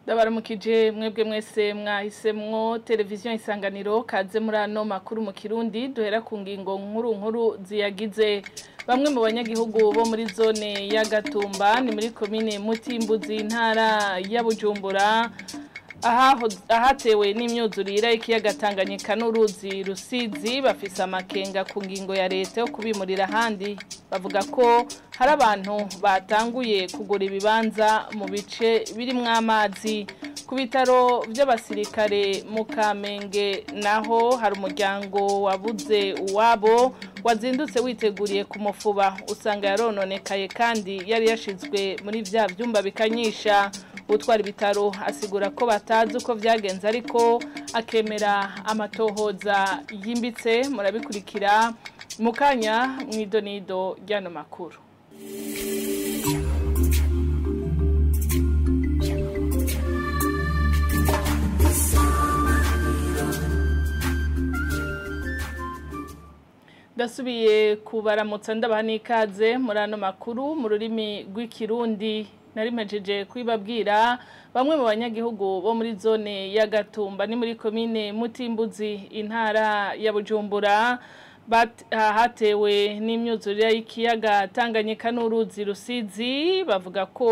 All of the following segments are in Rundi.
Ndabaramukije mwebwe mwese mwahisemwo televiziyo Isanganiro, kaze muri ano makuru mu Kirundi. Duhera ku ngingo nkuru nkuru ziyagize. Bamwe mu banyagihugu bo muri zone ya Gatumba ni muri komine Mutimbuzi, intara ya Bujumbura, ahatewe n'imyuzurire y'ikiyaga Tanganyika n'uruzi Rusizi, bafise amakenga ku ngingo ya leta yo kubimurira ahandi. Bavuga ko hari abantu batanguye kugura ibibanza mu bice birimwo amazi. Ku bitaro by'abasirikare mu Kamenge naho hari umuryango wabuze uwabo wazindutse witeguriye kumufuba, usanga yarononekaye kandi yari yashizwe muri vya vyumba bikanyisha. Utwara ibitaro asigura ko batazi uko vyagenze, ariko akemera amatohoza yimbitse. Murabikurikira mukanya mw'idonido ry'ano makuru. Ndasubiye kubaramutsa, ndabaha n'ikaze muri ano makuru mu rurimi rw'Ikirundi. Narimejeje kwibabwira, bamwe mu banyagihugu bo muri zone ya Gatumba ni muri komine Mutimbuzi, intara ya Bujumbura, hatewe n'imyuzurire y'ikiyaga Tanganyika n'uruzi Rusizi, bavuga ko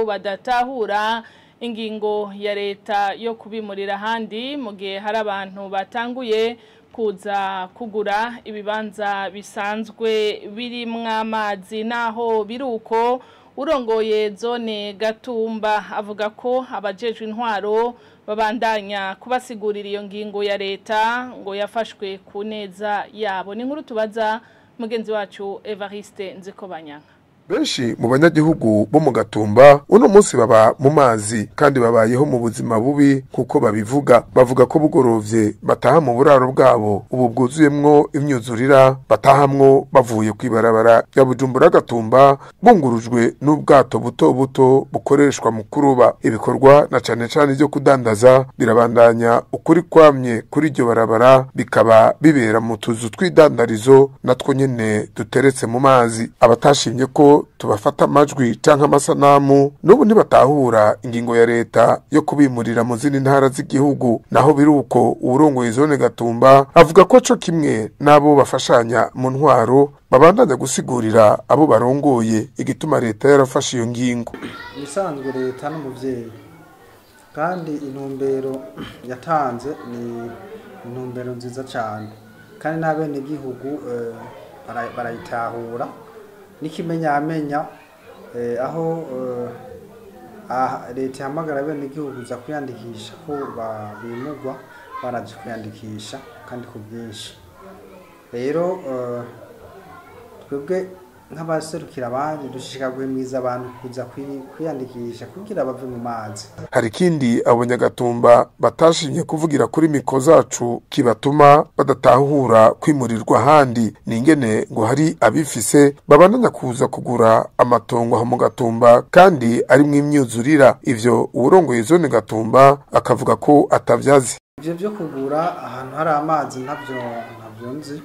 badatahura ingingo ya leta yo kubimurira ahandi mu gihe hari abantu batanguye kuza kugura ibibanza bisanzwe birimwo amazi. Naho biruko, urongoye zone Gatumba avuga ko abajejwe intwaro babandanya kubasigurira iyo ngingo ya leta ngo yafashwe ku neza yabo. Ni inkuru tubaza mugenzi wacu Evariste Nzikobanyanka. Benshi mu banyagihugu bo mu Gatumba uno munsi baba mu mazi kandi babayeho mu buzima bubi kuko babivuga. Bavuga ko bugorovye bataha mu buraro bwabo ubu bwuzuyemwo imyuzurira, batahamwo bavuye kwibarabara ya Bujumbura Gatumba, bungurujwe n'ubwato buto buto bukoreshwa mu kuroba. Ibikorwa na cane cane byo kudandaza birabandanya ukuri kwamye kuri iryo barabara, bikaba bibera mu tuzu tw'idandarizo natwo nyene duteretse mu mazi. Abatashimye ko tubafata amajwi canke amasanamu n'ubu ntibatahura ingingo ya leta yo kubimurira mu zindi ntara z'igihugu. Naho biruko, uwurongoye zone Gatumba avuga ko co kimwe n'abo bafashanya mu ntwaro babandanya gusigurira abo barongoye igituma leta yarafashe iyo ngingo. Ibisanzwe leta n'umuvyeyi, kandi intumbero yatanze ni intumbero nziza cyane, kandi n'abenegihugu barayitahura. N'ikimenyamenya, aho leta ihamagara abenegihugu kuza kwiyandikisha ko bimugwa, baraje kwiyandikisha kandi ku bwinshi. Rero twebwe nk'abaserukira abandi dushishikara guhimiriza abantu kuza kwiyandikisha kugira bave mu mazi. Hari ikindi abanyagatumba batashimye kuvugira kuri micro zacu kibatuma badatahura kwimurirwa ahandi, ni ingene ngo hari abifise babandanya kuza kugura amatongo aho mu Gatumba kandi arimwo imyuzurira. Ivyo uwurongoye zone Gatumba akavuga ko atavyazi. Ivyo vyo kugura ahantu hari amazi ntavyo nzi,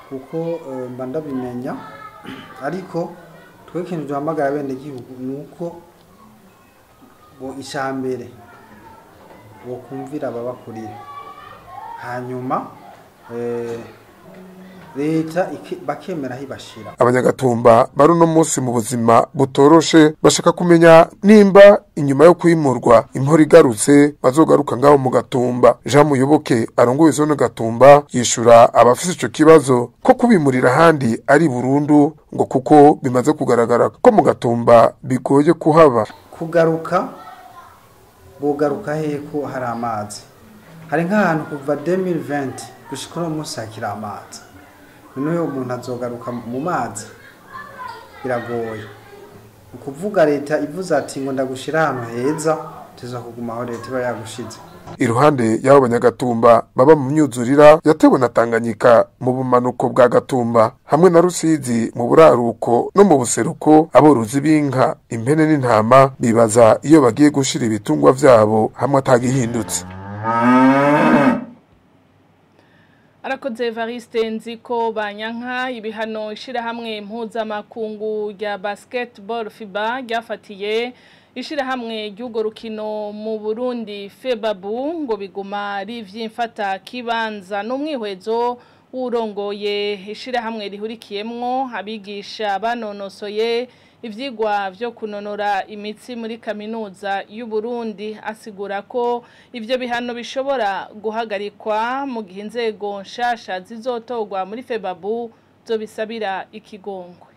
kuko mba ndabimenya, ariko twe ikintu duhamagara abenegihugu ni uko bo icambere bokumvira ababakurira, hanyuma leta bakemera aho ibashira. Abanyagatumba bari uno munsi mu buzima butoroshe bashaka kumenya nimba inyuma yo kwimurwa impora igarutse bazogaruka ngaho mu Gatumba. Jean Muyoboke arongoye zone Gatumba yishura abafise ico kibazo ko kubimurira ahandi ari burundu, ngo kuko bimaze kugaragara ko mu Gatumba bigoye kuhaba. Kugaruka bogaruka hehe ko hari amazi? Hari nk'ahantu kuva 2020 gushika uno munsi hakiri amazi. None umuntu azogaruka mu mazi? Biragoye. Ukuvuga leta ivuze ati ngo ndagushira ahantu heza, tuza kuguma aho leta iba yagushize. Iruhande y'abo banyagatumba baba mu myuzurira yatewe na Tanganyika mu bumanuko bwa Gatumba hamwe na Rusizi mu buraruko no mu buseruko, aborozi b'inka, impene n'intama bibaza iyo bagiye gushira ibitungwa vyabo hamwe atagihindutse. Arakoze Evariste Nziko Banyanka. Ibihano ishirahamwe mpuzamakungu rya basketball FIBA ryafatiye Ishirahamwe ry'ugo rukino mu Burundi FEBABU ngo biguma ari ivy'imfata kibanza n'umwihwezo urongoye ishirahamwe rihurikiyemwo abigisha banonosoye ivyigwa vyo kunonora imitsi muri kaminuza y'u Burundi asigura ko ivyo bihano bishobora guhagarikwa mu gihe inzego nshasha zizotogwa muri FEBABU zo bisabira ikigongwe.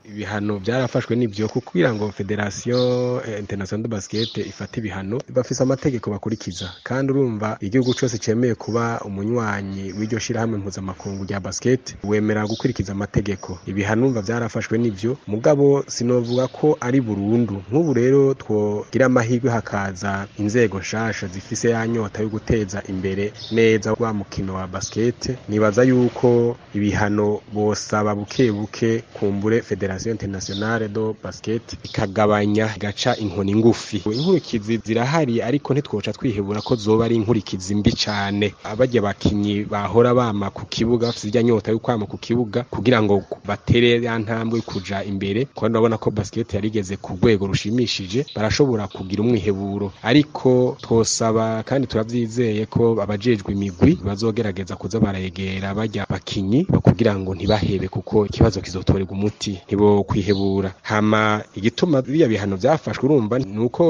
Ibihano byarafashwe nivyo kugira ngo Federation Internationale de Basket ifate ibihano bafise amategeko bakurikiza, kandi urumva igihugu cyose cemeye kuba umunywanyi w'iryo shirahamwe mpuzamakungu rya basket wemera gukurikiza amategeko. Ibihano umva byarafashwe nivyo, mugabo sinovuga ko ari burundu. Nk'ubu rero twogira amahirwe hakaza inzego nshasha zifise ya nyota yo guteza imbere neza wa mukino wa basket, nibaza yuko ibihano bosaba buke buke kumbure Federation Internationale do Basket ikagabanya igaca inkoni ngufi. Inkurikizi zirahari ariko ntitwoca twihebura ko zoba ari inkurikizi mbi cane. Abajya bakinyi bahora bama ku kibuga bafise irya nyota yo kwama ku kibuga kugira ngo batere ya ntambwe kuja imbere, kuko ndabona ko basket yarigeze ku rwego rushimishije, barashobora kugira umwiheburo. Ariko twosaba kandi turavyizeye ko abajejwe imigwi bazogerageza kuza barayegera bajya bakinyi kugira ngo ntibahebe, kuko ikibazo kizotorerwa umuti ntibo kwihebura. Hama igituma biya bihano byafashwe urumva nuko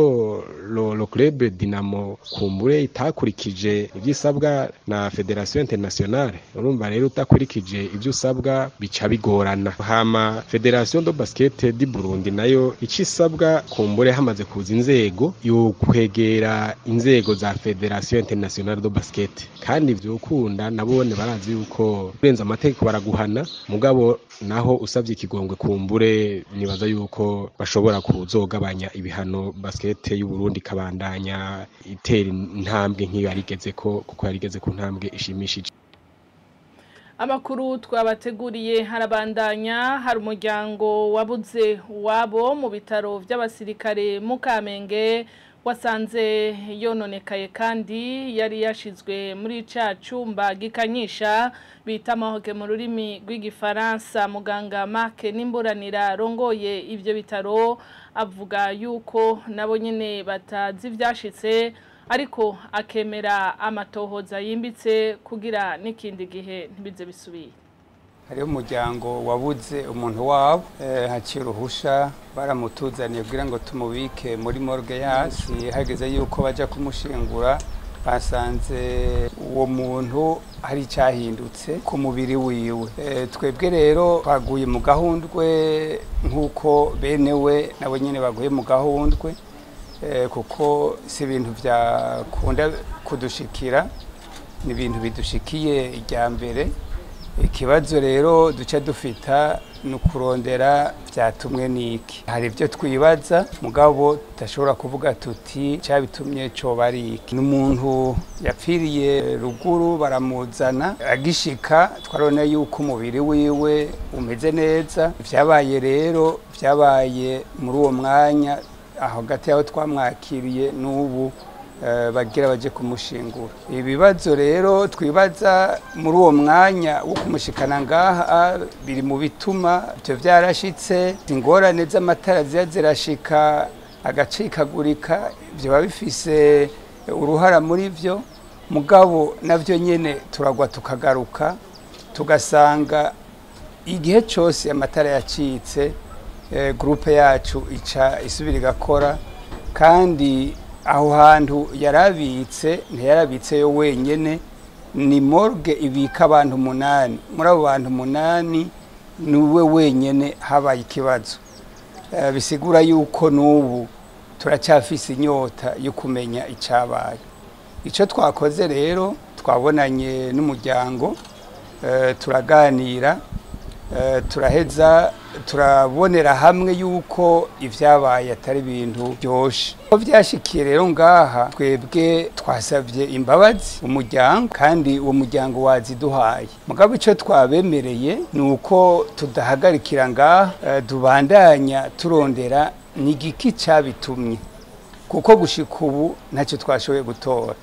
lo club Dinamo kumbure itakurikije ivyisabwa na Federation Internationale. Urumva rero utakurikije ivyo usabwa bica bigorana. Hama Federation de Basket di Burundi nayo icisabwa kumbure hamaze kuza inzego yo kwegera inzego za Federation Internationale de Basket, kandi vyokunda nabone barazi yuko kurenza amategeko baraguhana, mugabo naho usavye ikigongwe kumbure nibaza yuko bashobora kuzogabanya ibihano, basket y'u Burundi kabandanya itera intambwe nk'iyo yarigeze ko, kuko yarigeze ku ntambwe ishimishije. Amakuru twabateguriye harabandanya. Hari umuryango wabuze wabo mu bitaro by'abasirikare mu Kamenge wasanze yononekaye kandi yari yashizwe muri ca cumba gikanyisha bita amahoke mu rurimi rw'igifaransa. Muganga Mark Nimburanira rongoye ivyo bitaro avuga yuko nabo nyene batazi ivyashitse, ariko akemera amatohoza yimbitse kugira n'ikindi gihe ntibize bisubiye. Hariho umuryango wabuze umuntu wabo, haciye uruhusha baramutuzaniye kugira ngo tumubike muri morgue yacu. Hageze yuko baja kumushingura basanze uwo muntu hari icyahindutse ku mubiri wiwe. Twebwe rero twaguye mu gahundwe nk'uko bene we nabo nyine baguye mu gahundwe, kuko si ibintu byakunda kudushikira, ni ibintu bidushikiye irya mbere. Ikibazo rero duca dufita ni ukurondera byatumwe n'iki. Hari ibyo twibaza mugabo tudashobora kuvuga tuti cyabitumye coba ari iki. N'umuntu yapfiriye ruguru baramuzana, agishika twarabona yuko umubiri wiwe umeze neza. Vyabaye rero vyabaye muri uwo mwanya aho hagati yaho twamwakiriye n'ubu bagira baje kumushingura. Ibibazo rero twibaza muri uwo mwanya wo kumushikana ngaha biri mu bituma ibyo byarashitse. Ingorane z'amatara ziya zirashika agacikagurika, ibyo biba bifise uruhara muri byo, mugabo navyo nyene turagwa tukagaruka tugasanga igihe cyose amatara yacitse, groupe yacu ica isubira igakora. Kandi aho hantu yarabitse ntiyarabitse yo wenyene, ni morgue ibika abantu 8. Muri abo bantu 8 niwe wenyene habaye ikibazo. Bisigura yuko n'ubu turacyafise inyota yo kumenya icabaye. Ico twakoze rero twabonanye n'umuryango, turaganira, turaheza turabonera hamwe yuko ivyabaye atari ibintu byoshe. Ko vyashikiye rero ngaha twebwe twasavye imbabazi umuryango, kandi uwo muryango waziduhaye. Mugabo ico twabemereye nuko tudahagarikira ngaha, dubandanya turondera nigiki cabitumye, kuko gushika ubu ntacyo twashoboye gutora.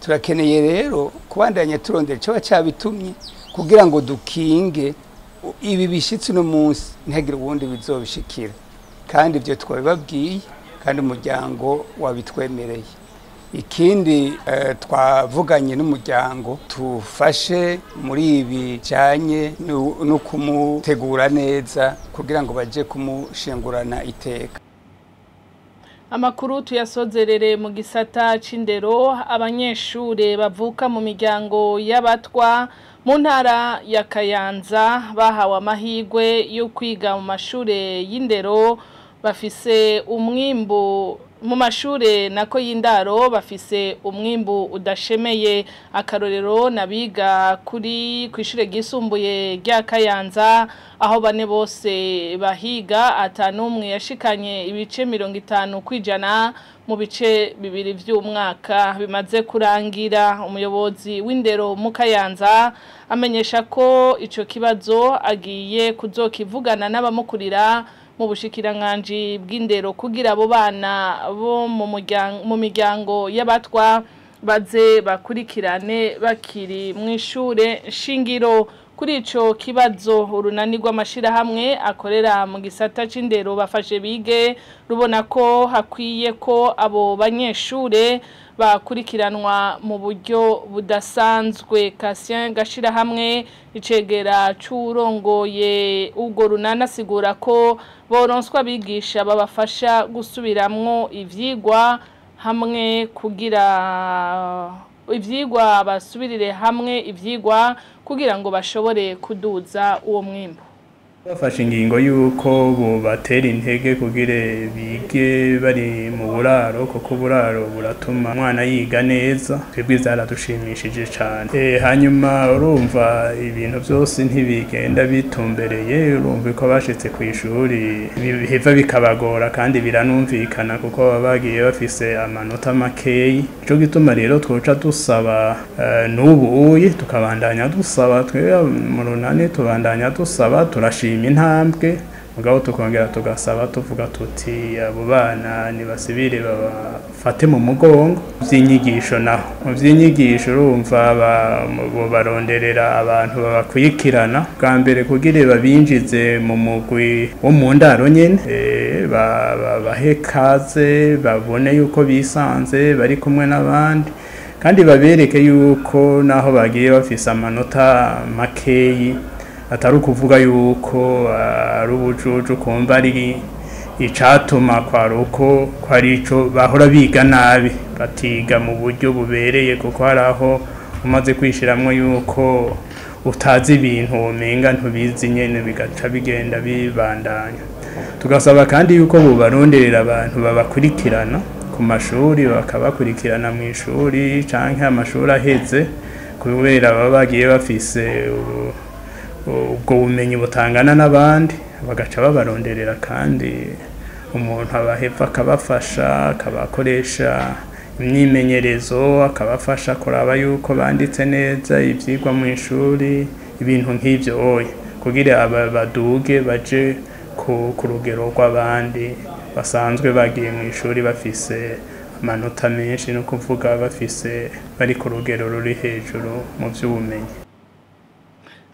Turakeneye rero kubandanya turondera ico cabitumye kugira ngo dukinge ibi bishitse uno munsi ntihagire ubundi bizobishikira. Kandi ibyo twabibabwiye, Kandi umuryango wabitwemereye. Ikindi twavuganye n'umuryango tufashe muri ibi bijanye no kumutegura neza kugira ngo baje kumushingurana iteka. Amakuru tuyasozerere mu gisata c'indero. Abanyeshure bavuka mu miryango y'abatwa mu ntara ya Kayanza bahawe amahirwe yo kwiga mu mashure y'indero bafise umwimbu mu mashure nako y'indaro bafise umwimbu udashemeye. Akarorero nabiga kuri kwishure gisumbuye rya Kayanza aho bane bose bahiga atanumwe yashikanye ibice 50% mu bice bibiri vy'umwaka bimaze kurangira. Umuyobozi w'indero mu Kayanza amenyesha ko ico kibazo agiye kuzokivugana n'abamukurira mu bushikiranganji bw'indero kugira abo bana bo mu miryango y'abatwa baze bakurikirane bakiri mu ishure shingiro. Kuri ico kibazo urunani rw'amashirahamwe akorera mu gisata c'indero bafashe bige rubona ko hakwiye ko abo banyeshure bakurikiranwa mu buryo budasanzwe. Cassien Gashirahamwe icegera c'urongoye ubwo runana asigura ko boronswa abigisha babafasha gusubiramwo ivyigwa hamwe kugira ivyigwa basubirire hamwe ivyigwa kugira ngo bashobore kuduza uwo mwimbu. Bafashe ingingo yuko bobatera intege kugira bige bari mu buraro, kuko uburaro buratuma umwana yiga neza. Twebwe zaradushimishije cyane. Hanyuma urumva ibintu byose ntibigenda bitumbereye, urumva ko bashitse ku ishuri biheva bikabagora kandi biranumvikana kuko baba bagiye bafise amanota makeyi. Ico gituma rero twoca dusaba n'ubu uyi tukabandanya dusaba, twebwe mu runani tubandanya dusaba, turashima intambwe mugabo tukongera tugasaba tuvuga tuti abo bana nibasibire babafate mu mugongo. Vy'inyigisho naho mu vy'inyigisho urumva baronderera abantu babakwikirana bwa mbere kugira babinjize mu mugwi wo mu ndaro nyene, babahe kaze babone yuko bisanze bari kumwe n'abandi, kandi babereke yuko naho bagiye bafise amanota makeyi atari ukuvuga yuko ari ubujuju, kumva ari icatuma kwaruko kwari ico bahora biga nabi batiga mu buryo bubereye, kuko hari aho umaze kwishiramwo yuko utazi ibintu womenga ntubizi nyene bigaca bigenda bibandanya. Tugasaba kandi yuko bobaronderera abantu babakurikirana ku mashuri, bakabakurikirana mu ishuri canke amashuri aheze, kubera baba bagiye bafise ubwo bumenyi butangana n'abandi, bagaca babaronderera kandi umuntu abaheva akabafasha, akabakoresha imyimenyerezo, akabafasha kuraba yuko banditse neza ivyigwa mu ishuri, ibintu nk'ivyo oya, kugira aba baduge baje ku rugero rw'abandi basanzwe bagiye mu ishuri bafise amanota menshi, no kuvuga bafise bari ku rugero ruri hejuru mu vy'ubumenyi.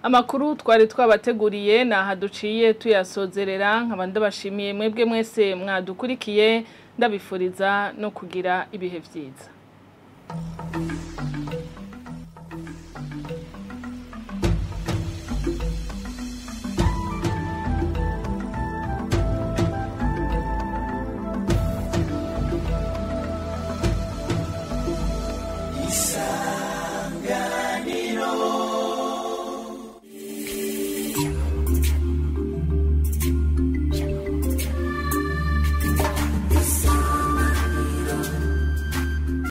Amakuru twari twabateguriye naha duciye tuyasozerera, nkaba ndabashimiye mwebwe mwese mwadukurikiye, ndabifuriza no kugira ibihe vyiza.